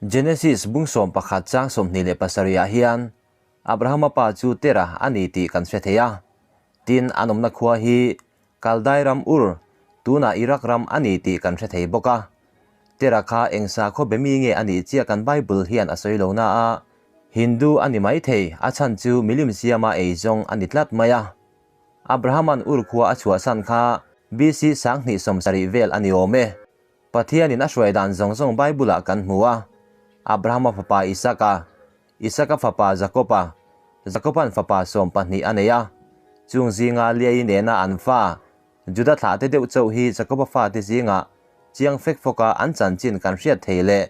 Genesis bung 11 chang 27 ah hian Abrahama pa chu Terah a ni tih kan hre thei a. Tin, an awmna khua hi Kaldai ram Ur, tunah Iraq ram a ni tih kan hre thei bawk a. Terah kha eng sakhaw be mi nge a nih chiah kan Bible hian a sawi lo na a, Hindu a ni mai thei, a chhan chu milim siama ei zawng a ni tlat mai a. Abrahaman Ur khua a chhuahsan kha BC 2070 vel a ni awm e. Pathianin a hruai dan zawng zawng Bible-ah kan hmu a, Abrahama fapa Isaka, Isaka fapa Jakoba, Jakoba'n fapa 12 a nei a, chung zinga Leaii nena an fa, Juda thlahte deuh chauh hi Jakoba fate zingah chiang fek fawka an chanchin kan hriat thei leh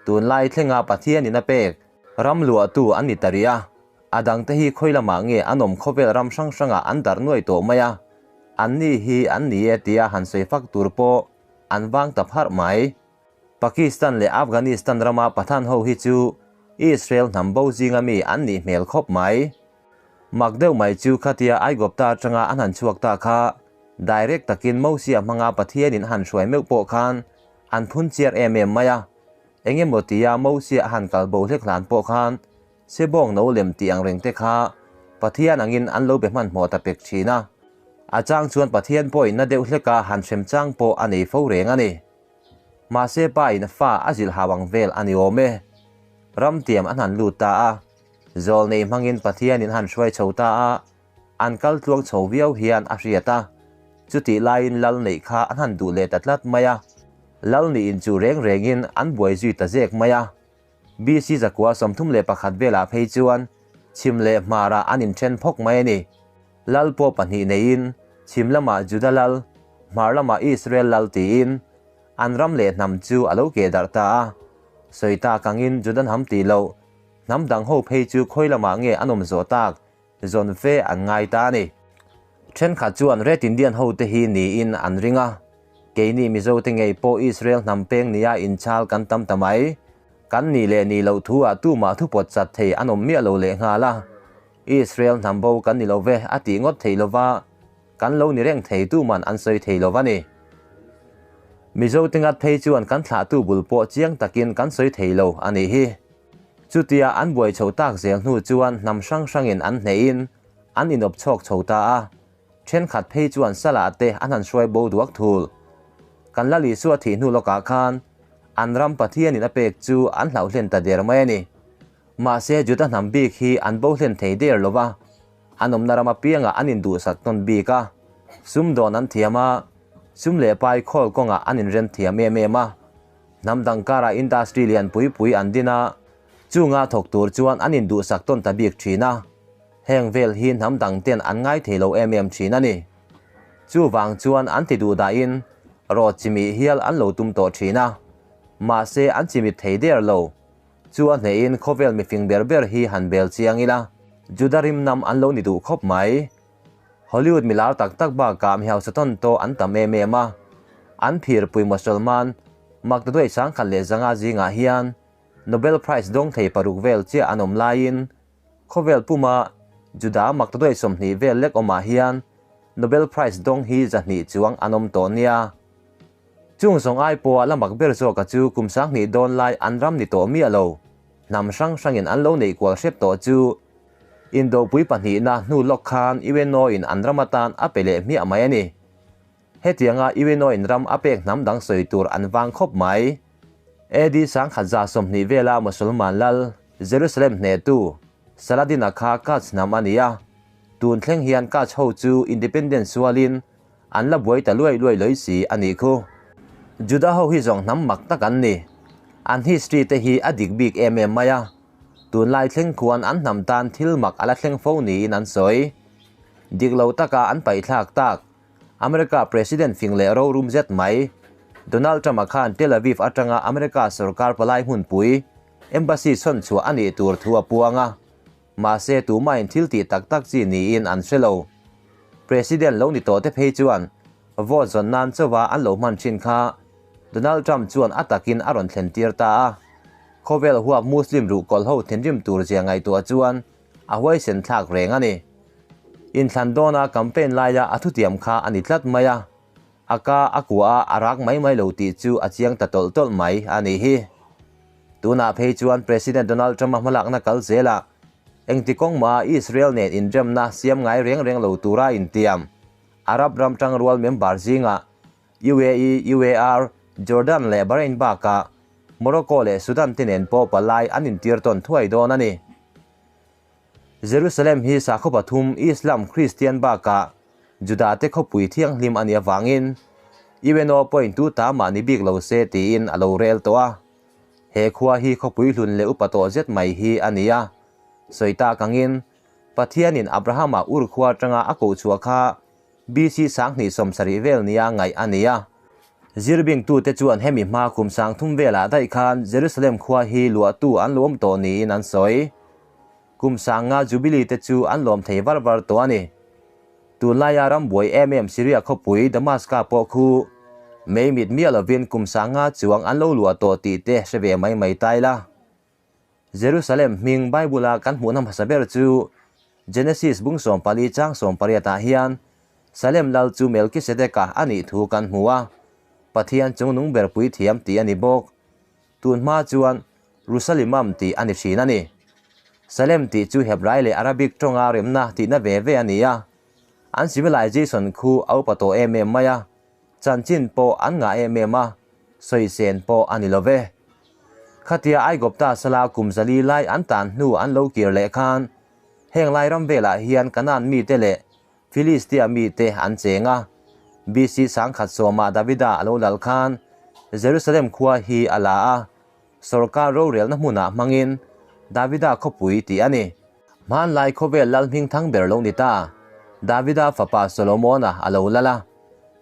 tunlai thlenga Pathianin a pek ram luahtu an ni ta rih a, a dangte hi khawi lamah nge an awm khawvel ram hrang hrangah an darh nuai tawh mai a, anni hi an ni e tia han sawi fak tur pawh an vang ta pharh mai. Pakistan leh Afghanistan rama Pathan ho hi chu Israel hnam bo zinga mi an nih hmel khawp mai. Mak deuh mai chu khatia Aigupta atanga an han chhuak ta kha direct takin Mosia hmanga Pathianin a han hruai meuh pawh khan an phun chiar em em mai a. Engemaw tia Mosia a han kal bo hlek hlan pawh khan Sebawng no lem tih ang reng te kha Pathian angin an lo be hmanhmawh ta pek thin a. A chang chuan Pathian pawhin na deuh hleka han hrem chang pawh a nei fo reng a ni. Mahse pa in fa a zilh hau ang vel a ni awm e. Ram tiam an han lut ta a, zawl nei hmangin Pathian in han hruai chho ta a, an kal tluang chho viau hian a hriat a. Chutih laiin lal neih kha an han duh leh ta tlat mai a. Lal nih in chu reng rengin an buai zui ta zek mai a. BC 131 velah phei chuan chhim leh hmarah an inthen phawk mai a ni. Lal pawh pahnih neiin chhim lamah Juda lal, hmar lamah Israel lal tiin an ram leh hnam chu a lo keh darh ta a. Sawi tak angin Juda hnam tih loh, hnam dang ho phei chu khawi lamah nge an awm zawh tak zawn fe an ngai ta a ni. Thenkhat chuan Red Indian hote hi niin an ring a, keini Mizote ngei pawh Israel hnam peng nia inchhal kan tam ta mai. Kan nih leh nih loh thu ah tumah thu pawt chat thei an awm miah lo leh nghal a. Israel hnam bo kan ni lo ve a tih ngawt thei lova, kan lo ni reng thei tuman an sawi thei lo va ni. Mizote ngat phei chuan kan thlahtu bul pawh chiang takin kan sawi thei lo a nih hi. Chutia an buai chho tak zel hnu chuan hnam hrang hrangin an hnehin an inawp chhawk chho ta a, thenkhat phei chuan salah te an han hruai bo duak thul. Kan Lal Isua thih hnu lawkah khan an ram Pathianin a pek chu an hlauh hlen ta der mai a ni. Mahse Juda hnam bik hi an bo hlen thei der lo va, an awmna ram apiangah an induhsak tawn bik a, sumdawn an thiam a, sum leh pai khawl kawngah an inrem thiam em em a. Hnam dang karah industry lian pui pui an din a, chunga thawk tur chuan an induhsak tawn ta bik thin a. Heng vel hi hnam dang ten an ngai thei lo em em thin a ni. Chuvang chuan an ti duh dahin rawt chimih hial an lo tum tawh thin a, mahse an chimit thei der lo. Chu a hnehin khawvel mifing ber ber hi han bel chiang ila, Juda rim nam an lo ni duh khawp mai. Hollywood milar tak tak bakah mi hausa tawn tawh an tam em em a, an phirpui Mosolman Maktaduai 1100 zingah hian Nobel Prize dawng thei paruk vel chiah an awm laiin khawvel puma Juda Maktaduai 20 vel lek awmah hian Nobel Prize dawng hi 200 chuang an awm tawh nia. Chung zawng ai pawha la mak ber zawka chu kum 2000 dawn lai an ram ni tawh miah lo, hnam hrang hrangin an lo neih kual hrep tawh chu Indopui pahnihna hnu lawk khan UNO-in an ram atan a pe leh hmiah mai a ni. Hetianga UNO-in ram a pek hnam dang sawi tur an vang khawp mai. AD 1120 vela Musulman lal Jerusalem hnehtu Saladin-a kha Kach hnam a ni a, tun thleng hian Kach ho chu independent sualin an la buai ta luai luai lawih si a nih khu. Juda ho hi zawng hnam mak tak an ni. An history te hi a dik bik em em mai a. Tunlai thleng khuan an hnam tan thil mak a la thleng fo niin an sawi. Dik lo taka an paihthlak tak. America President fing leh rorum zet mai. Donald Trump-a khan Tel Aviv atanga America sorkar palai hmunpui, embassy chhawn chhuah a nih tur thu a puang a. Mahse tumahin thil tih tak tak chi niin an hre lo. President lo ni tawh te phei chuan vote zawn nan chauha an lo hman thin kha Donald Trump chuan a takin a rawn thlen tir ta a. Khawvel huap Muslim ruhkawl ho thinrim tur zia ngaihtuah chuan a huaisen thlak reng a ni. Inthlan dawna campaign laia a thutiam kha a ni tlat mai a. A ka a kuah a, a rak mai mai lo tih chu a chiang ta tawlh tawlh mai a nih hi. Tunah phei chuan President Donald Trump-a hmalakna kal zelah engti kawng maha Israel nen inremna siam ngai reng reng lo tura intiam Arab ram tangrual member zingah UAE, UAR, Jordan leh Bahrain bakah Morocco leh Sudan te nen pawh palai an intir tawn thuai dawn a ni. Jerusalem hi sakhaw pathum Islam, Kristian bakah Juda te khawpui thianghlim a nih avangin UNO pawhin tu ta mah ni bik lo se tiin a lo rel tawh a. He khua hi khawpui hlun leh upa tawh zet mai hi a ni a. Sawi tak angin Pathianin Abrahama Ur khua atanga a kohchhuah kha BC 2070 vel nia ngaih a ni a. Zirbingtute chuan hemi hma kum 3000 velah daih khan Jerusalem khua hi luahtu an lo awm tawh niin an sawi. Kum 5000 Jubilee te chu an lawm thei var var tawh a ni. Tunlaia ram buai em em Syria khawpui Damaska pawh khu mei mit miah lovin kum 5000 chuang an lo luah tawh tih te hre ve mai mai ta ila. Jerusalem hming Bible-a kan hmuhna hmasa ber chu Genesis bung 14 chang 18 ah hian Salem lal chu Melkisedeka a nih thu kan hmu a, Pathian chungnung ber puithiam tih a ni bawk. Tun hma chuan Rusalimam tih a ni thin a ni. Salem tih chu Hebrai leh Arabic tawnga remna tihna ve ve a ni a, an civilization khu a upa tawh em em mai a, Chanchin pawh an ngah em em a, sawisen pawh a ni lo ve. Khatia Aigupta sala kum 400 lai an tan hnu an lo kir leh khan, heng lai ram velah hian Kanaan mite leh Filistia mite an cheng a. BC 1010 ah Davida a lo lal khan Jerusalem khua hi a la a, sorkar rorelna hmunah hmangin Davida khawpui tih a ni. Hmanlai khawvel lal hming thang ber lo ni ta, Davida fapa Solomona a lo lal a.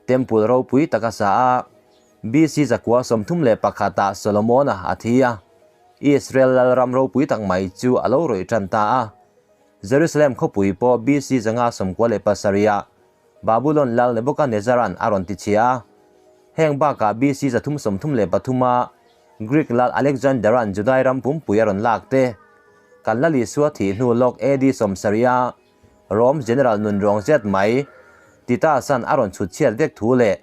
Temple ropui tak a sa a, BC 931 ah Solomona a thi a. Israel lal ram ropui tak mai chu a lo rawih tan ta a. Jerusalem khawpui pawh BC 597 ah Babulon lal Nebuchadnezzar-a'n a rawn ti chhia a. Heng bakah BC 333 ah Greek lal Alexander-a'n Judai ram pumpui a rawn lak te, kan Lal Isua thih hnu lawk AD 70 ah Rome General nunrawng zet mai Titus-a'n a rawn chhut chhiat vek thu leh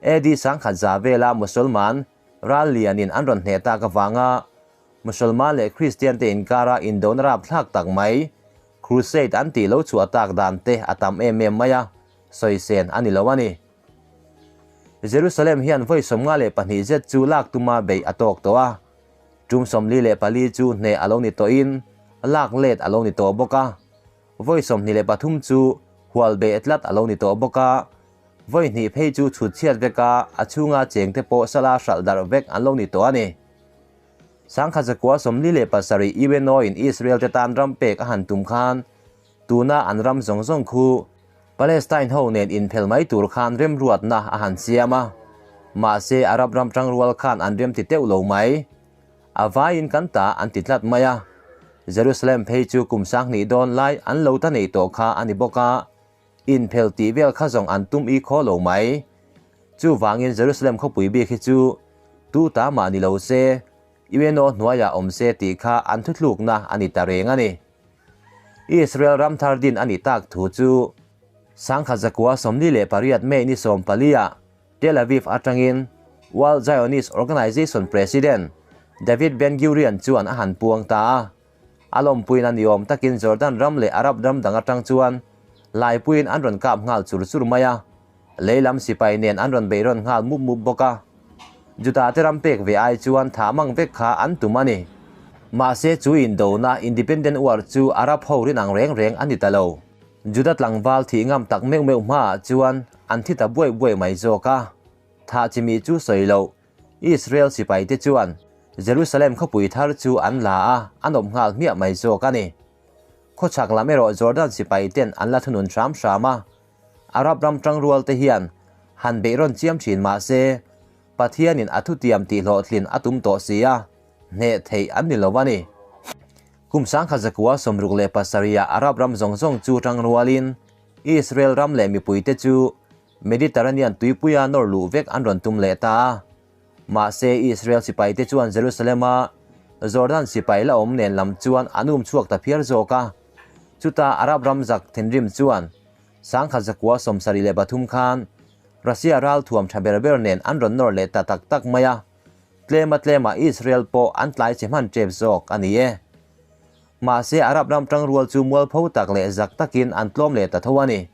AD 1100 vela Musulman ral lianin an rawn hneh tak avanga Musulman leh Kristian te inkara indona rapthlak tak mai Crusade an tih lo chhuah tak dan te a tam em em mai a, sawisen a ni lo a ni. Jerusalem hian vawi 52 zet chu lak tuma beih a tawk tawh a, tum 44 chu hneh a lo ni tawhin lak let a lo ni tawh bawk a, vawi 23 chu hual beh tlat a lo ni tawh bawk a, vawi hnih phei chu chhut chhiat veka a chhunga chengte pawh sala hralh darh vek an lo ni tawh a ni. 1947 UNO-in Israel te tan ram pek a han tum khan tuna an ram zawng zawng khu Palestine ho nen inphel mai tur khan remruatna a han siam a, mahse Arab ram tangrual khan an rem ti teuh lo mai. A vaiin kan ta an ti tlat mai a. Jerusalem phei chu kum 2000 dawn lai an lo ta nei tawh kha a ni bawk a, inphel tih vel kha zawng an tum i khaw lo mai. Chuvangin Jerusalem khawpui bik hi chu tu ta mah ni lo se, UNO hnuaiah awm se tih kha an thuthlukna a ni ta reng a ni. Israel ram thar din a nih tak thu chu 1948 May ni 14 ah Tel Aviv atangin World Zionist Organization President David Ben-Gurion chuan a han puang ta a. A lawmpuiin a niawm takin Jordan ram leh Arab ram dang atang chuan laipuiin an rawn kap nghal chur chur mai a, leilam sipai nen an rawn beihrawn nghal mup mup bawk a. Juda te ram pek ve ai chuan tha mang vek kha an tum a ni. Mahse chu indona Independent War chu Arab ho rin ang reng reng a ni ta lo. Juda tlangval thih ngam tak meuh meuh hmaah chuan an thi ta buai buai mai zawk a. Thah chimi chu sawi loh, Israel sipai te chuan Jerusalem khawpui thar chu an la a, an awm nghal hmiah mai zawk a ni. Khawchhak lam erawh Jordan sipai ten an la thunun hram hram a, Arab ram tangrual te hian han beihrawn chiam thin mah se, Pathianin a thutiam tihhlawhtlin a tum tawh si a, hneh theih an ni lo a ni. Kum 1967 ah Arab ram zawng zawng chu tangrualin Israel ram leh mipuite chu Mediterranean tuipuia nawr luh vek an rawn tum leh ta a. Mahse Israel sipaite chuan Jerusalem-a Jordan sipai la awm nen lam chuan an um chhuak ta phiar zawk a. Chuta Arab ram zak thinrim chuan 1973 khan Russia ral thuam tha ber ber nen an rawn nawr leh ta tak tak mai a. Tlema tlemah Israel pawh an tlai che hman tep zawk a ni e. Mahse Arab ram tangrual chu mualpho tak leh zak takin an tlawm leh ta tho a ni.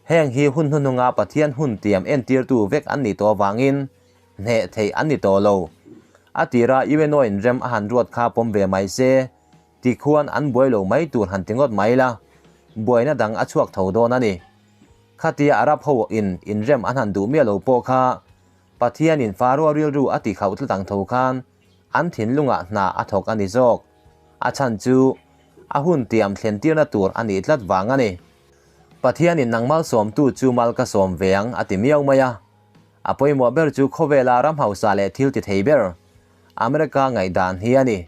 Heng hi hun hnuhnunga Pathian hun tiam entirtu vek an nih tawh avangin hneh theih an ni tawh lo. A tira UNO in rem a han ruat kha pawm ve mai se, tikhuan an buai lo mai tur han ti ngawt mai la, buaina dang a chhuak tho dawn a ni. Khatia Arab ho in inrem an han duh miah lo pawh kha Pathianin Faroa rilru a ti khauh tlat ang tho khan an thinlungah hna a thawk a ni zawk. A chhan chu a hun tiam thlentirna tur a nih tlat vang a ni. Pathianin nang malsawmtu chu mal ka sawm ve ang a ti miau mai a. A pawimawh ber chu khawvela ram hausa leh thil ti thei ber America ngaihdan hi a ni.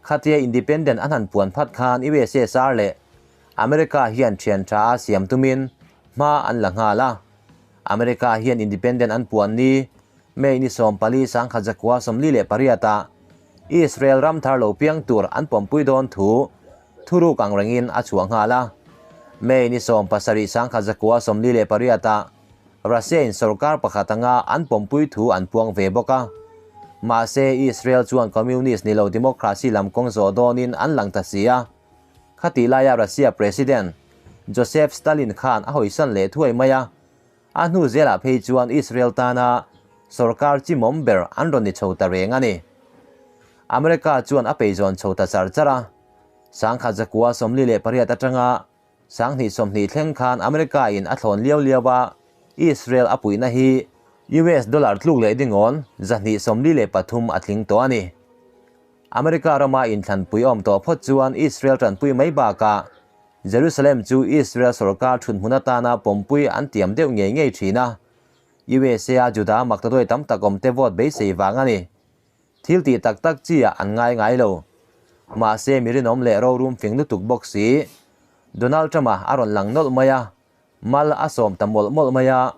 Khatia independent an han puan phat khan USSR leh America hian thian tha a siam tumin hma an la nghal a. America hian independent an puan ni May ni 14 1948 ah Israel ram thar lo piang tur an pawmpui dawn thu thuruk ang rengin a chhuah nghal a. May ni 17 1948 ah Russia in sorkar pakhat anga an pawmpui thu an puang ve bawk a. Mahse Israel chuan communist ni lo democracy lam kawng zawh dawnin an lang ta si a. Khatih laia Russia President Joseph Stalin khan a hawisan leh thuai mai a, a hnu zelah phei chuan Israel tana sorkar chimawm ber an rawn ni chho ta reng a ni. America chuan a peizawn chho ta char char a, 1948 atanga 2020 thleng khan America in a thlawn liau liau a, Israel a puihna hi US dollar tluk leh dingawn 243 a tling tawh a ni. America rama inthlanpui awm tawh phawt chuan Israel tanpui mai bakah Jerusalem chu Israel sorkar thunhmun atana pawmpui an tiam deuh ngei ngei thin a, USA a Juda maktaduai tam tak awmte vote beisei vang a ni. Thil tih tak tak chi ah an ngai ngai lo. Mahse mi rinawm leh rorum fing lutuk bawk si. Donald Trump-a a rawn lang nawlh mai a, mal a sawm ta mawlh mawlh mai a,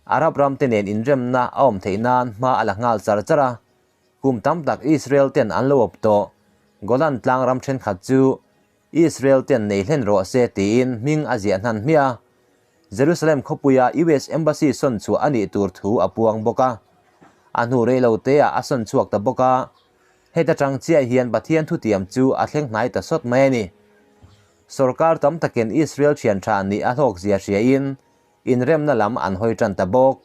Arab ramte nen inremna a awm theih nan hma a la nghal char char a, kum tam tak Israel ten an lo awp tawh. Golan tlang ram thenkhat chu Israel ten nei hlen rawh se tiin hming a ziah hnan hmiah a. Jerusalem khawpuia US Embassy sawn chhuah a nih tur thu a puang bawk a. A hnu rei lo te ah a sawn chhuak ta bawk a. Heta tang chiah hian Pathian thutiam chu a thleng hnai ta sawt mai a ni. Sorkar tam takin Israel thian tha nih a hlawk zia hriain inremna lam an hawi tan ta bawk.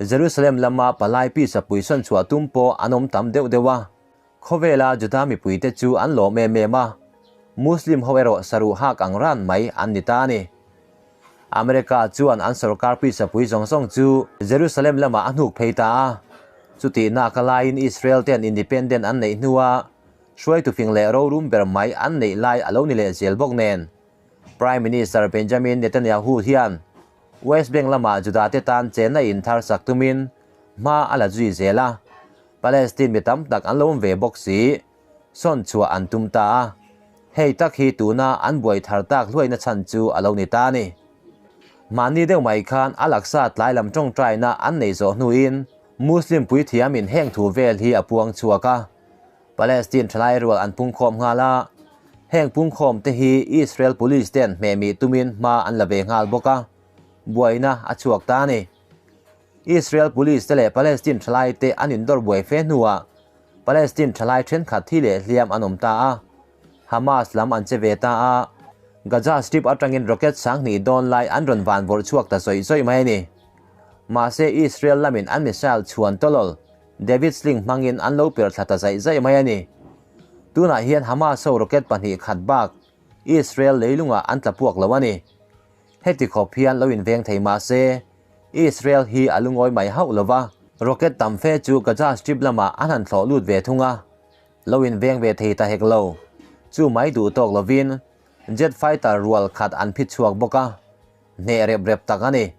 Jerusalem lama palai pisa pui sawn chhuah tum pawh an awm tam deuh deuh a. Khawvela Juda mipuite chu an lawm em em a, Muslim ho erawh saruh hak ang ran mai an ni ta a ni. America chuan an sorkar pisa pui zawng zawng chu Jerusalem lamah a hnuk phei ta a. Chutih nak a laiin Israel ten independent an neih hnua hruaitu fing leh rorum ber mai an neih lai a lo ni leh zel bawk nen. Prime Minister Benjamin Netanyahu hian West Bank lamah Juda te tan chenna in thar sak tumin hma a la zui zel a, Palestine mi tam tak an lo awm ve bawk si, sawn chhuah an tum ta a, hei tak hi tuna an buai thar tak hluaina chhan chu a lo ni ta a ni. Mahni deuh mai khan Al-Aqsa tlai lam tawngtaina an nei zawh hnuin Muslim puithiamin heng thu vel hi a puang chhuak a, Palestine thalai rual an pungkhawm nghal a, heng pungkhawm te hi Israel police ten hmehmih tumin hma an la ve nghal bawk a, buaina a chhuak ta a ni. Israel police te leh Palestine thalai te an indawr buai fe hnuah Palestine thalai thenkhat thi leh hliam an awm ta a, Hamas lam an che ve ta a, Gaza Strip atangin rocket 2000 dawn lai an rawn van vawrh chhuak ta zawih zawih mai a ni. Mahse Israel lamin an missile chhuan tawlawl David Sling hmangin an lo per thla ta zaih zaih mai a ni. Tunah hian Hamas ho rocket pahnih khat bak Israel leilungah an tla puak lo a ni. Heti khawp hian lo inveng thei mah se, Israel hi a lungawi mai hauh lo va, rocket tam fe chu Gaza Strip lamah an han thlawh lut ve thung a, lo inveng ve thei ta hek lo. Chu mai duh tawk lovin jet fighter rual khat an phit chhuak bawk a, hneh rep rep tak a ni.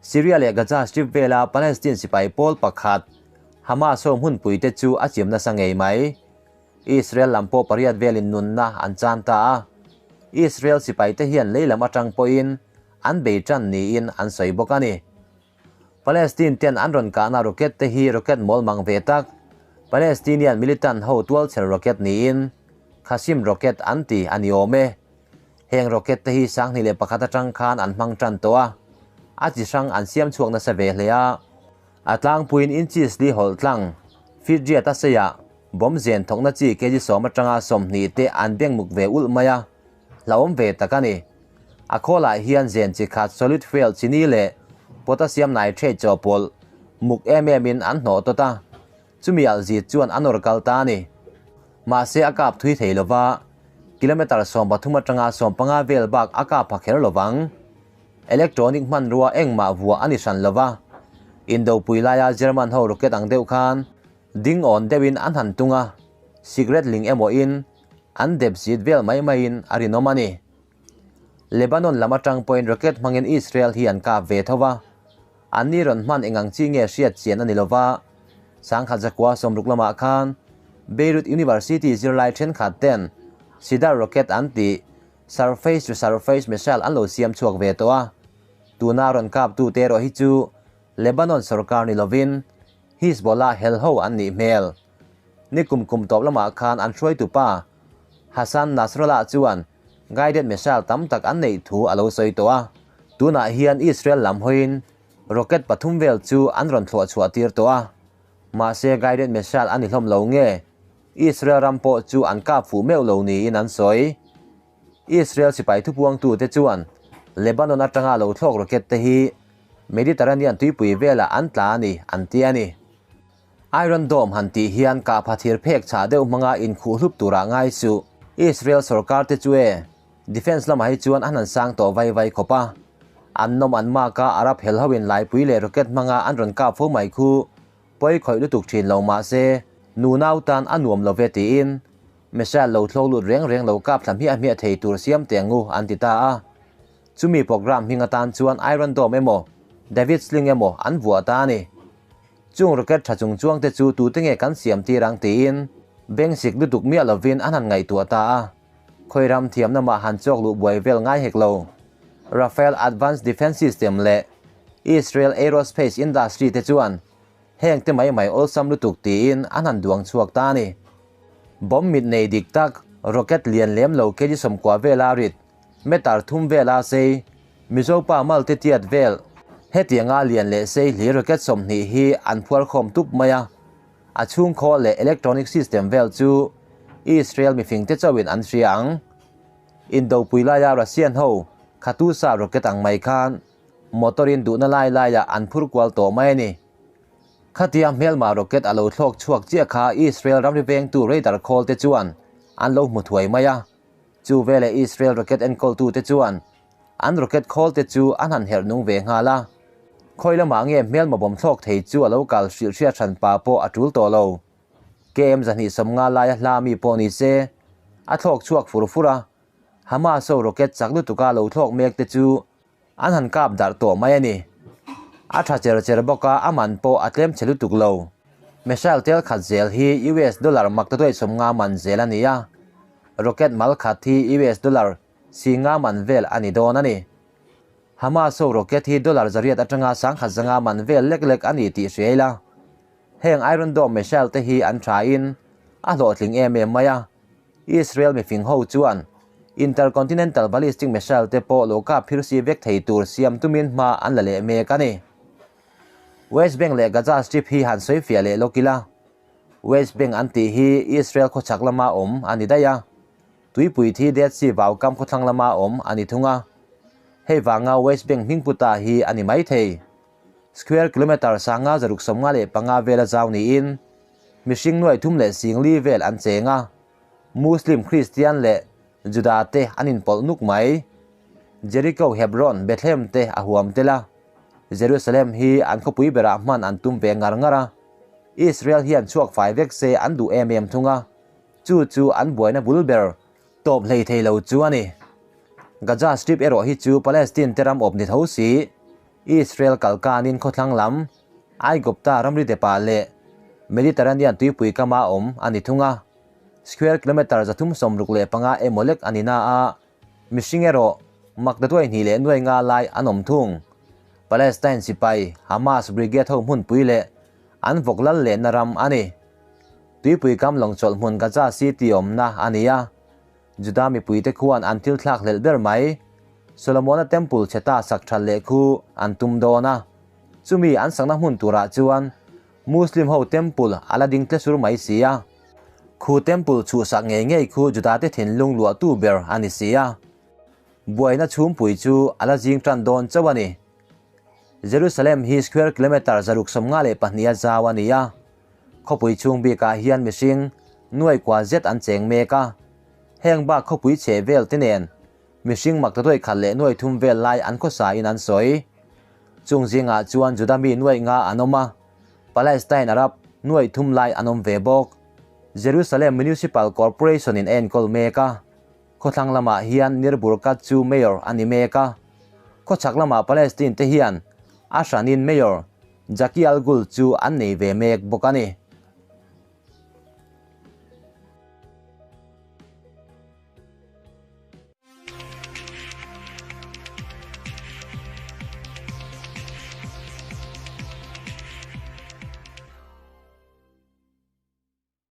Syria leh Gaza Strip vela Palestine sipai pawl pakhat Hamas ho hmunpui te chu a chim nasa ngei mai. Israel lam pawh pariat velin nunna an chan ta a, Israel sipai te hian lei lam atang pawhin an bei tan niin an sawi bawk a ni. Palestine ten an rawn kahna rocket te hi rocket mawl mang ve tak, Palestinian militant ho tualchher rocket niin Qasem rocket an ti a ni awm e. Heng rocket te hi 2001 atang khan an hmang tan tawh a, a chi hrang an siam chhuak nasa ve hle a, a tlangpuiin inches li hawlh tlang. Feet riat a seiah bomb zen thawkna chi kg sawm atanga 20 te an beng muk ve ulh mai a, hlauhawm ve tak a ni. A khawlah hian zen chi khat solid fuel chini leh potassium nitrate chawhpawlh muk em em in an hnawh tawt a, chumi alh zit chuan a nawr kal ta a ni. Mahse a kap thui thei lova, kilometre 13 atanga 15 vel bak a kap pha kher lovang. Electronic hmanrua engmah vuah a ni hran lova, Indopui laia German ho rocket ang deuh khan ding awn deuhin an han tung a, cigarette ling emaw in an dep zit vel mai maiin a rinawm a ni. Lebanon lam atang pawhin rocket hmangin Israel hi an kap ve tho va, anni rawn hman eng ang chi nge hriat chian a ni lova, 1960 lamah khan Beirut University zirlai thenkhat ten Sidar rocket an tih Surface to surface missile an lo siam chhuak ve tawh a, tuna rawn kaptu te erawh hi chu Lebanon sorkar ni lovin Hizbollah hel ho an nih hmel. Nikum kum tawp lamah khan an hruaitu pa Hassan Nasrallah chuan guided missile tam tak an neih thu a lo sawi tawh a, tunah hian Israel lam hawiin rocket pathum vel chu an rawn thluah chhuah tir tawh a, mahse guided missile a ni hlawm lo nge Israel ram pawh chu an kap fuh meuh lo niin an sawi. Israel sipai thupuangtute chuan Lebanon atanga lo thlawk rocket te hi Mediterranean tuipui velah an tla a ni an ti a ni. Iron Dome han tih hian kahpha thir phek chhah deuh hmanga inkhuh hlup turah ngai suh. Israel sorkar te chu e defence lamah hi chuan an han sang tawh vai vai khawp a. An nawm an mak a, Arab hel hoin laipui leh rocket hmanga an rawn kap fo mai khu Pawi khawih lutuk thin lo mah se, nu nau tan a nuam lo ve tiin Messiah lo thlawk lut reng reng lo kap thla hmiah hmiah thei tur siam teh angu an ti ta a. Chumi program hming atan chuan Iron Dome emaw, David Sling emaw an vuah ta a ni. Chung rocket tha chung chuang te chu tute nge kan siam tir ang tiin beng sik lutuk miah lovin an han ngaihtuah ta a. Khawi ram thiamna mah han chawk luh buai vel ngai hek lo. Rafael Advanced Defence System leh Israel Aerospace Industry te chuan heng te mai mai awlsam lutuk tiin an han duang chhuak ta a ni. Bomb mit nei dik tak, rocket lian lem lo kg 90 vela rit, meter thum vela sei, Mizo pa mal te tiat vel, hetianga lian leh sei hlir rocket 20 hi an phuar khawm tup mai a. A chhungkhaw leh electronic system vel chu Israel mifingte chauhin an hria ang. Indopui laia Russian ho Khatusa rocket ang mai khan motor-in duhna lai laiah an phur kual tawh mai a ni. Khatia hmelma rocket a lo thlawk chhuak chiah kha Israel ramri vengtu radar khawl te chuan an lo hmu thuai mai a. Chu veleh Israel rocket enkawltute chuan An rocket khawl te chu an han herh nung ve nghal a. Khawi lamah nge hmelma bawm thlawk thei chu a lo kal hrilh hriat hran pa pawh a tul tawh lo. KM 250 laia hla mi pawh ni se, a thlawk chhuak fur fur a. Hamas ho rocket chak lutuka lo thlawk mek te chu an han kap darh tawh mai a ni. A tha cher cher bawk a, a man pawh a tlem chhe lutuk lo. Missile tel khat zel hi US dollar makta 50 man zel a ni a. Rocket mal khat hi US dollar 50 man vel a ni dawn a ni. Hamas ho rocket hi dollar 800 atanga 1100 man vel lek lek a ni tih hria ila. Heng Iron Dome missile te hi an tha in a hlawhtling em em mai a. Israel mifing ho chuan Intercontinental Ballistic Missile te pawh lo kap phir si vek thei tur siam tumin hma an la leh mek a ni. West Bank leh Gaza Strip hi han sawi fiah leh lawk ila. West Bank an tih hi Israel khawchhak lama awm a ni daih a. Tuipui thi Dead Sea vau kam khawthlang lama awm a ni thung a, hei vanga West Bank hming puta hi a ni mai thei. Square kilometre 5695 vela zau niin mihring nuai thum leh sing li vel an cheng a, Muslim, Kristian leh Juda te an inpawlh nuk mai. Jericho, Hebron, Bethlehem te a huam tel a, Jerusalem hi an khawpui berah hman an tum ve ngar ngar a, Israel hian chhuak fai vek se an duh em em thung a. Chu chu an buaina bul ber tawp hlei thei lo chu a ni. Gaza Strip erawh hi chu Palestine te ram awp ni tho si, Israel kalkanin khawthlang lam, Aigupta ramri depa leh Mediterranean tuipui kama awm a ni thung a. Square kilometre 365 emaw lek a ni na a, mihring erawh makta tuai hnih leh nuai nga lai an awm thung. Palestine sipai Hamas Brigade ho hmunpui leh an vawk lal lehna ram a ni. Tuipui kam lawng chawlh hmun Gaza City awmna a ni a, Juda mipuite khuan an thil thlak hlelh ber mai. Solomona Temple chhe ta sak that leh khu an tum dawn a, chumi an sakna hmun turah chuan Muslim ho temple a la ding tle sur mai si a. Khu temple chhuhsak ngei ngei khu Judate thinlung luahtu ber a ni si a. Buaina chhumpui chu a la zing tan dawn chauh a ni. Jerusalem hi square kilometre 652 a zau a ni a. Khawpui chhung bikah hian mihring nuai kua zet an cheng mek a. Heng bak khawpui chhe vel te nen mihring mak ta duai khat leh nuai thum vel lai an khawsa in an sawi. Chung zingah chuan Juda mi nuai nga an awm a, Palestine Arab nuai thum lai an awm ve bawk. Jerusalem Municipal Corporation in a enkawl mek a. Khawthlang lamah hian Nir Burkat chu mayor a ni mek a. Khawchhak lamah Palestine te hian a hranin mayor Zaki Al Ghul chu an nei ve mek bawk a ni.